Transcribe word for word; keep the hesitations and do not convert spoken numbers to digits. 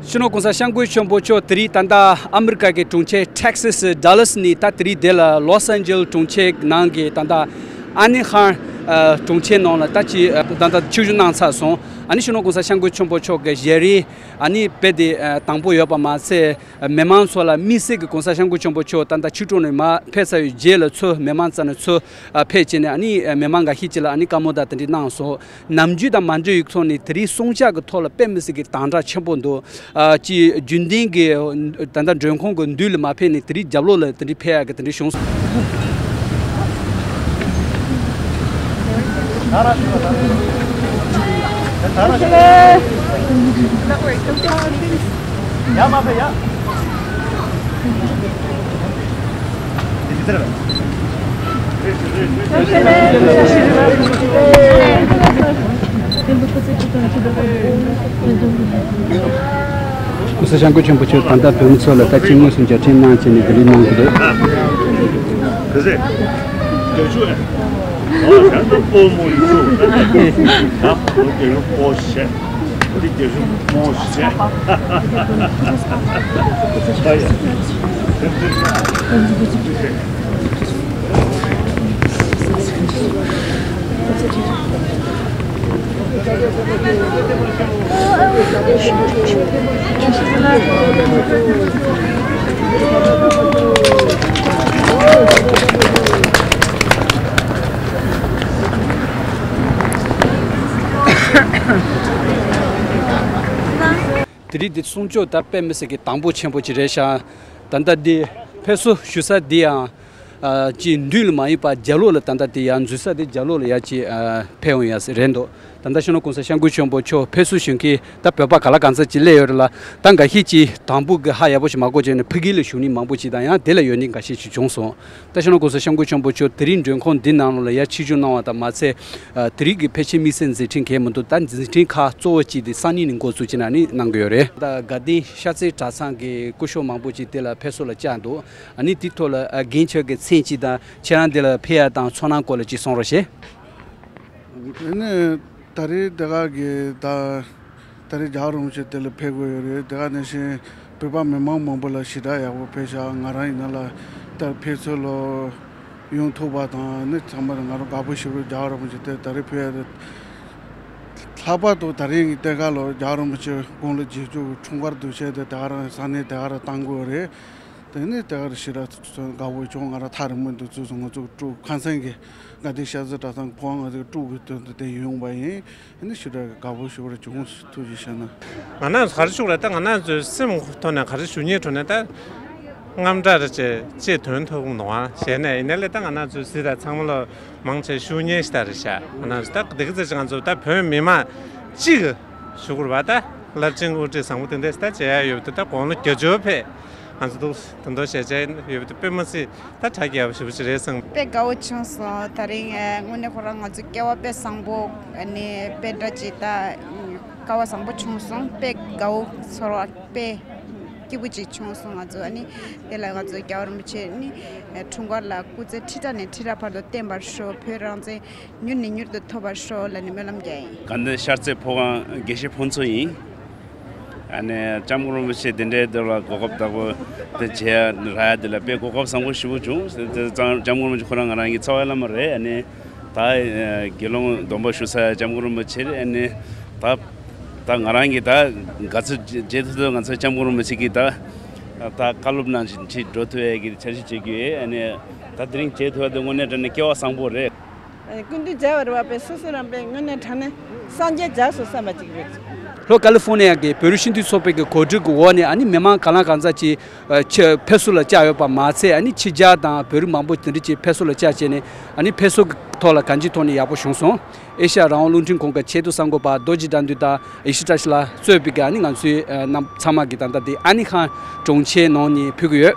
སྤྱི་ནོར་གོང་ས་སྐྱབས་མགོན་ཆེན་པོ་མཆོག་དེ་རིང་ད་ལྟ་ཨ་མི་རི་ཀ་གི་གྲོང་ཁྱེར་ཊེག་སཱས་ཌ་ལཱ་སི་ནས་ད་དེ་རིང་འདི་ལ་ལོས་ཨན་ཇེ་ལིས་གྲོང་ཁྱེར་ནང་གི་ད་ལྟ་ཨ་ནི་ཧན་གྲོང་ཁྱེར་ནང་ལ་ད་ཅི་ད་ལྟ་ཆིབས་བསྒྱུར་གནང་ཚར་སོང་། ཨ་ནི་སྤྱི་ནོར་གོང་ས་སྐྱབས་མགོན་ཆེན་པོ་མཆོག་གི་ཞལ་རས་ཨ་ནི་དཔེ་དེ་དང་པོ་ཡོད་པ་མ་ཚད། མི་མང་ཚོ་ལ་དམིགས་བསལ་གྱི་གོང་ས་སྐྱབས་མགོན་ཆེན་པོ་མཆོག་ད་ལྟ་ཕྱི་དྲོ་ནས་མར་ཕེབས་ཚར་བའི་རྗེས་ལ་ཚུར་མི་མང་རྩ་ནས་ཚུར་ཕེབས་བྱས་ནས་ཨ་ནི་མི་མང་འགའ་ཤས་ཅིག་ལ་ཨ་ནི་བཀའ་མོལ་དང་དེ་འདྲ་གནང་སོང་། ནམ་རྒྱུན་དང་མ་འདྲ་བའི་ཐོག་ནས་དེ་རིང་གསུང་བཤད་ཀྱི་ཐོག་ལ་དཔེ་མི་སྲིད་ཀྱི་དམ་དྲག་ཆེན་པོ་འདུག་ཨ་ཅིག་རྒྱུན་ལྡན་གྱི་ད་ལྟ་མགྲོན་ཁང་གི་མདུན་ལ་མ་ཕེབས་ནས་དེ་རིང་རྒྱབ་ལོགས་ལ་དེ་འདྲ་ཕེབས་ཡག་གི་དེ་འདྲ་བྱུང་སོང་། གོང་ས་སྐྱབས་མགོན་ཆེན་པོ་མཆོག་ད་ལྟ་བོད་མི་ཚོ་ལ་ད་ཅི་དངོས་སུ་མཇལ་འཕྲད་གནང་བྱས་ནས་བསྡད་ལས་གནང་གི་འདུག་དེ་རིང་འདི་གསུང་ཆོས་ད་དཔེ་མི་སྲིད་ཀྱི་དང་པོ་ཆེན་པོ་ཅིག་རེད་ཤག་ད་ལྟ་འདི་ཕེབས་བསུ་ཞུ་ས་འདི་ཡང་ཨ་ཅིག་མདུན་ལ་མ་ཡིན་པ་རྒྱབ་ལོགས་ལ་ད་ལྟ་དེ་ཡར་འཛུལ་ས་དེ་རྒྱབ་ལོགས་ལ་ཡར་ཅིག་ཨ་ཕེབས་འོང་ཡ་ཟེར་རེད་འདུག་ད་ལྟ་སྤྱི་ནོར་གོང་ས་སྐྱབས་མགོན་ཆེན་པོ་མཆོག་ཕེབས་བསུ་ཞུ་མཁན་ད་བོད་པ་ག་ལ་གང་འཚམ་ཅིག་སླེབས་ཡོད་རེད་ལ། ད་འགའ་ཤས་ཅིག་དང་པོ་གི་ཧ་ཡག་པོ་ཞིག་མ་གོ་བྱས་ནས་ཕ་གི་ལ་བཞུགས་མཁན་མང་པོ་ཅིག་དང་ཡང་དེ་ལ་ཡོད་མཁན་འགའ་ཤས་ཅིག་བྱུང་སོང་། ད་སྤྱི་ནོར་གོང་ས་སྐྱབས་མགོན་ཆེན་པོ་མཆོག་དེ་རིང་མགྲོན་ཁང་འདི་ནང་ལོགས་ལ་ཡར་ཆིབས་བསྒྱུར་གནང་བ་དང་མ་ཚད། ཨ་དེ་རིང་གི་ཕལ་ཆེར་དམིགས་བསལ་མཛད་འཕྲིན་གང་ཡང་མི་འདུག་ད་མཛད་འཕྲིན་ཁག་གཙོ་བོ་གཅིག་དེ་སང་ཉིན་ནས་འགོ་ཚུགས་བྱས་ནས་ཨ་ནི་གནང་གི་ཡོད་རེད། ད་དགའ་ལྡན་ཤར་རྩེ་གྲྭ་ཚང་གི་སྐུ་ཞབས་མང་པོ་ཅིག་དེ་ལ་ཕེབས་བསུ་ལ་བཅར་འདུག་ཨ་ནི་དེའི་ཐོག་ལ་ཨ་རྒན་ཁྱེད་ཀྱི་མཚན་གཅིག་དང་ཁྱེད་རང་འདི་ལ་ཕེབས་ཡ་དང་ཚོར་སྣང་སྐོར་ལ་ཅིག་གསུང་རོགས་ཞུ། ཨ་ནི་ད་རེས་དེ་ག་གི་ད། ད་རེས་རྒྱལ་བ་རིན་པོ་ཆེ་དེ་ལ་ཕེབས་དགོས་ཡོད་རེད། དེ་ག་ནང་བཞིན་བོད་པ་མི་མང་མང་པོ་ལ་ཞེ་དྲག་ཡག་པོ་ཕེབས་ཤག་ང་རང་ཡིན་ན་ལ་ད་ཕེབས་ཚོད་ལ་ཡོང་ཐུབ་པ་དང་ནི་ཚང་མ་ང་རང་དགའ་པོ་ཞེ་པོ། རྒྱལ་བ་རིན་པོ་ཆེ་དེ་ད་རེས་ཕེབས་ཡ་དེ། ལྷག་པར་དུ་ད་རེས་ཀྱི་དེ་ག་ལ་རྒྱལ་བ་རིན་པོ་ཆེ་དགུང་ལོ་བརྒྱད་ཅུ་འཁྲུངས་སྐར་དུས་ཆེན་དེ་དེ་ག་རང་ས་གནས་དེ་ག་རང་བཏང་དགོས་རེད། དེ་ནས་དེ་ག་རང་ཞེ་དྲག་དགའ་པོ་བྱུང་། ང་རང་ཐག་རིང་མོ་འདུག་ཚུལ་སོང་ང་ཚོ་ཀྲུའུ་ཁམས་ཚན་གྱི་དགའ་ལྡན་ཤར་རྩེ་གྲྭ་ཚང་གི་ཕོ་བ་ང་ཚོ་ཀྲུའུ་གི་དོན་དུ་དེ་ཡོང་པ་ཡིན། ཨ་ནི་ཞེ་དྲག་དགའ་པོ་ཞེ་པོ་རེ་བྱུང་། ཐུགས་རྗེ་ཆེ་གནང་། ང་རང་ཚོ་ག་རེ་ཞུ་དགོས་རེད། ད་ང་རང་ཚོའི་སེམས་ཐོག་ནས་ག་རེ་ཞུ་སྙིང་འདོད་ནས་ད་རྔམ་སྐྲག་རེ་བྱས་ཅེས་དོན་ཐུབ་འདུག་ཨ། བྱས་ནས་ཡིན་ནའི་ལས་ད་ང་རང་ཚོའི་གཟི་དང་ཚང་མ་ལོ་མང་ཆེ་ཞུ་སྙིང་ཞེ་དྲག་རེད་ཤག་ང་རང་ཚོ་ད་འདི་ག་ཚོད་ཅིག་ང་ཚོ་ད་བོད་མི་མང་གཅིག་གི་ཞུ་དགོས་རེད་པ། ད་རླབས་ཆེན་དབུ་ཁྲིད་བཟང་པོ་དེ་འདྲས་ད་མཇལ་ཡ་ཡོད་པ་དེ་ད་དགུང་ལོ་བརྒྱད་ཅུ་ཕེབས། ང་ཚོ་འདུག་དེ་འདྲ་བྱས་བྱས་ཡོད་པ་དེ་དཔེ་མི་སྲིད་ད་དྲག་རྒྱས་པ་ཞེ་པོ་ཅིག་རེད་བསམ། དཔེ་དགའ་བོ་བྱུང་སོང་། ད་རིང་ཨ་དངོས་གནས་ཁོ་རང་ང་ཚོ་སྐལ་བ་དཔེ་བཟང་པོ་ཨ་ནི་དཔེ་འདྲ་ཅིག་ད་སྐལ་བ་བཟང་པོ་བྱུང་སོང་། དཔེ་དགའ་བོ་ཚོར་བ་དཔེ་སྐྱིད་པོ་ཅིག་བྱུང་སོང་ང་ཚོ། ཨ་ནི་དེ་ལ་ང་ཚོ་རྒྱལ་བ་རིན་པོ་ཆེ་ནི་འཁྲུངས་སྐར་ལ་སྐུ་ཚེ་ཁྲི་ཕྲག་ནས་ཁྲི་ཕྲག་བར་དུ་བརྟན་པར་ཤོག་བོད་རང་བཙན་མྱུར་ནས་མྱུར་དུ་ཐོབ་པར་ཤོག་ལབ་ནས་སྨོན་ལམ་རྒྱག་ཡིན། དགའ་ལྡན་ཤར་རྩེ་ཕོ་བྲང་དགེ་བཤེས་ཕུན་ཚོགས་ཡིན། ཨ་ནི་སྐྱབས་མགོན་རིན་པོ་ཆེ་འདི་འདྲའི་དུས་ལ་གོ་སྐབས་བདག་པོ་དེ་བྱེད་ཡ་རག་ཡ་དེ་ལ་དཔེ་གོ་སྐབས་བཟང་པོ་ཞེ་པོ་བྱུང་། དེ་སྐྱབས་མགོན་རིན་པོ་ཆེ་ཁོ་རང་ང་རང་གི་རྩ་བའི་བླ་མ་རེད། ཨ་ནི་ད་དགེ་སློང་སྡོམ་པ་ཞུ་ས་སྐྱབས་མགོན་རིན་པོ་ཆེ་རེད། ཨ་ནི་ད་ད་ང་རང་གི་ད་དགའ་ཚོར་བྱེད་ཐུབ་ཐུབ་ང་ཚོ་སྐྱབས་མགོན་རིན་པོ་ཆེ་གི་ད་ད་བཀའ་སློབ་ནང་བཞིན་ཅིག་འགྲོ་ཐུབ་ཡ་གི་འཆར་གཞི་བྱེད་ཀྱི་ཡོད། ཨ་ནི་ད་དེ་རིང་བྱེད་ཐུབ་ཡ་དེ་དངོས་གནས་དྲང་གནས་སྐལ་བ་བཟང་པོ་རེད། ཀུན་འདུས་རྒྱལ་བ་རི་བ་པས་སོ་སོ་རང་པས་དངོས་གནས་དྲང་གནས་སངས་རྒྱས་རྒྱགས་སོ་བསམ་པ་ཅིག་རེད། ལྷོ་ཀ་ལི་ཧྥོ་ནི་ཡ་གི་བོད་རིགས་སྤྱི་མཐུན་ཚོགས་པའི་གི་གོ་སྒྲིག་གི་འོག་ནས་ཨ་ནི་མི་མང་གང་ལ་གང་འཚམ་ཅིག་ཕེབས་བསུ་ལ་བཅར་ཡོད་པ་མ་ཚད། ཨ་ནི་ཕྱི་རྒྱལ་དང་བོད་རིགས་མང་པོ་དེ་འདྲ་ཅིག་ཕེབས་བསུ་ལ་བཅར་བྱས་ནས་ཨ་ནི་ཕེབས་བསུ་གི་ཐོག་ལ་གང་ཅིའི་ཐོག་ནས་ཡག་པོ་བྱུང་སོང་། ཨེ་ཤ་ཡ་རང་དབང་རླུང་འཕྲིན་ཁང་གི་ཆེད་དུ་གསར་འགོད་པ་རྡོ་རྗེ་དགྲ་འདུལ་དང་ཡེ་ཤེས་བཀྲ་ཤིས་ལགས་གཙོས་པའི་གི་ཨ་ནི་ང་ཚོའི་རྣམ་ཚང་མ་གི་ད་ལྟ་དེ་ཨ་ནི་ཁང་གྲོང་ཁྱེར་ནང་ནས་ཕུལ་གི་ཡོད།